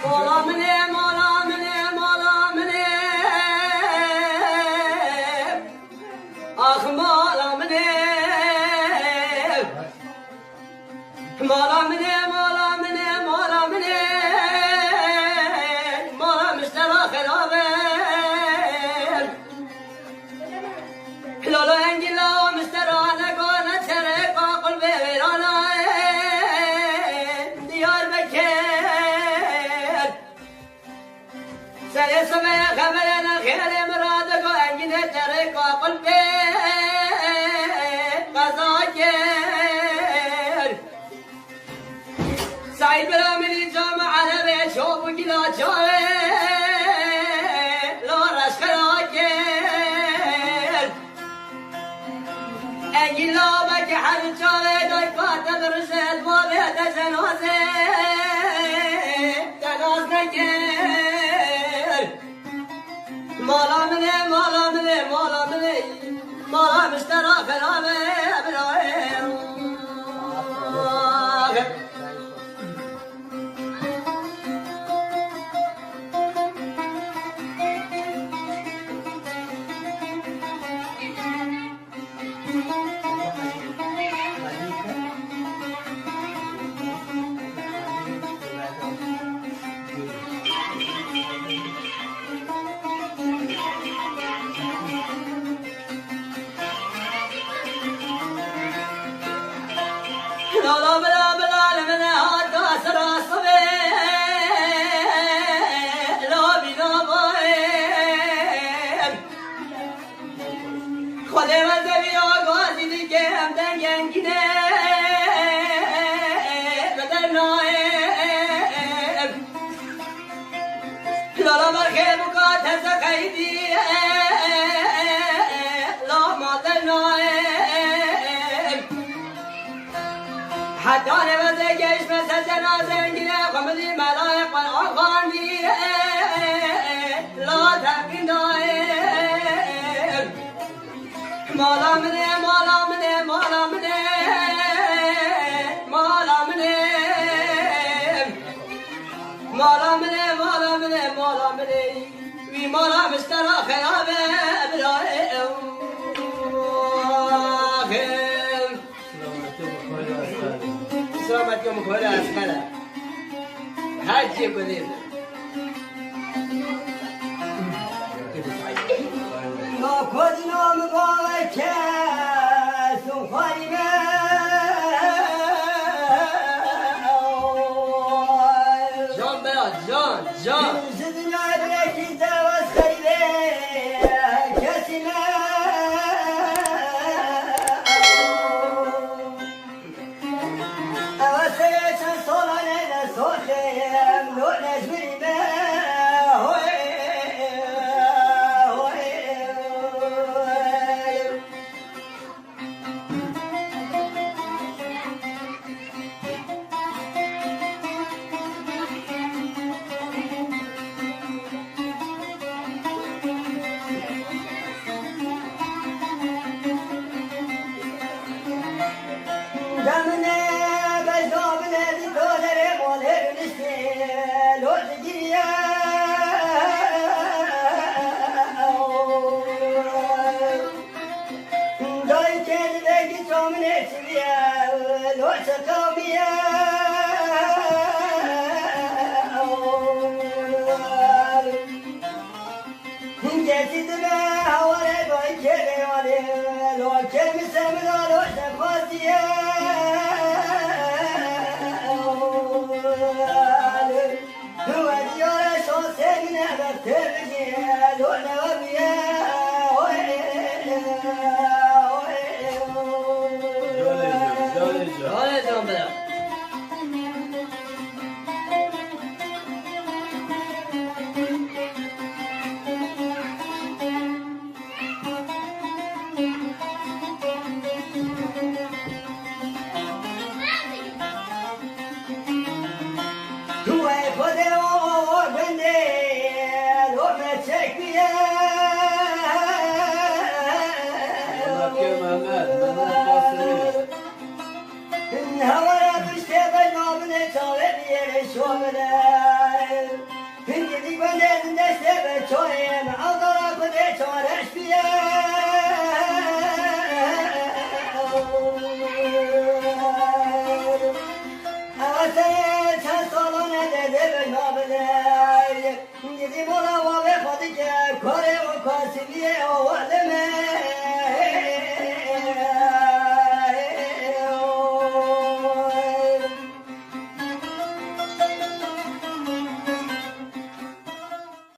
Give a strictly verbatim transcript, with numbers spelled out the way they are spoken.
Mala min ê, mala min ê, mala min ê. Ax mala min ê. Mala min ê, mala min ê, mala min ê. Mala min ji te re xerab e. Lala engî la min ji te re negane, çereka qulbê wêrana ye Diyarbekir. Serê sibê xeberê nexêrê min radigo, engînê çereka qulbê qeza kir. Seîd bira min î cama erebê çav û gila çavê la reşxera kir. Engî la belkî her çavê dayka te birije, bavê te cenazê te nas nekir. Mala min ê, mala min ê, mala min ê. Mala min ji te re xerab e, birayê. Lala bila bila li min hata sera sibê, lo bîna bayê. Xwedê me zevî agazî dike, em dengengî ne, bi der nayê. Lala berxê bûka teze qeydî, la ma der nayê. Heta neweze geş me ser cenazengî ne, xwe min dî melayê Qur'an xwendî, la teqîn dayê. Mala min ê, mala min ê, mala min ê, mala min ê. Mala min ê, mala min ê, mala min ê. Wî mala min ji te re xerab e, birayê. Selametê min xwedê esmer e. Her cê gulê min. Ma xwedî nam baveke sun xwarî me. Can bera, can, can. Ji dinyayê birekî te wes xerîbê kesî me. Ew serê çend solan e, ne soxê em, lo necmirî me. Hoy, hoy, hoy. Demine bejna bile di dolerê molê niştê lo digiriye. Dayikê li vengî çaminê çiviye, lo çi qewmiye. Hingekî dibe heware dayikê lê walê, lo kêmi semira lo çi xwestiye. Şovile. Hingî dî gundê min destê ve çoyê, mi ew dara Xwedê çareş biye.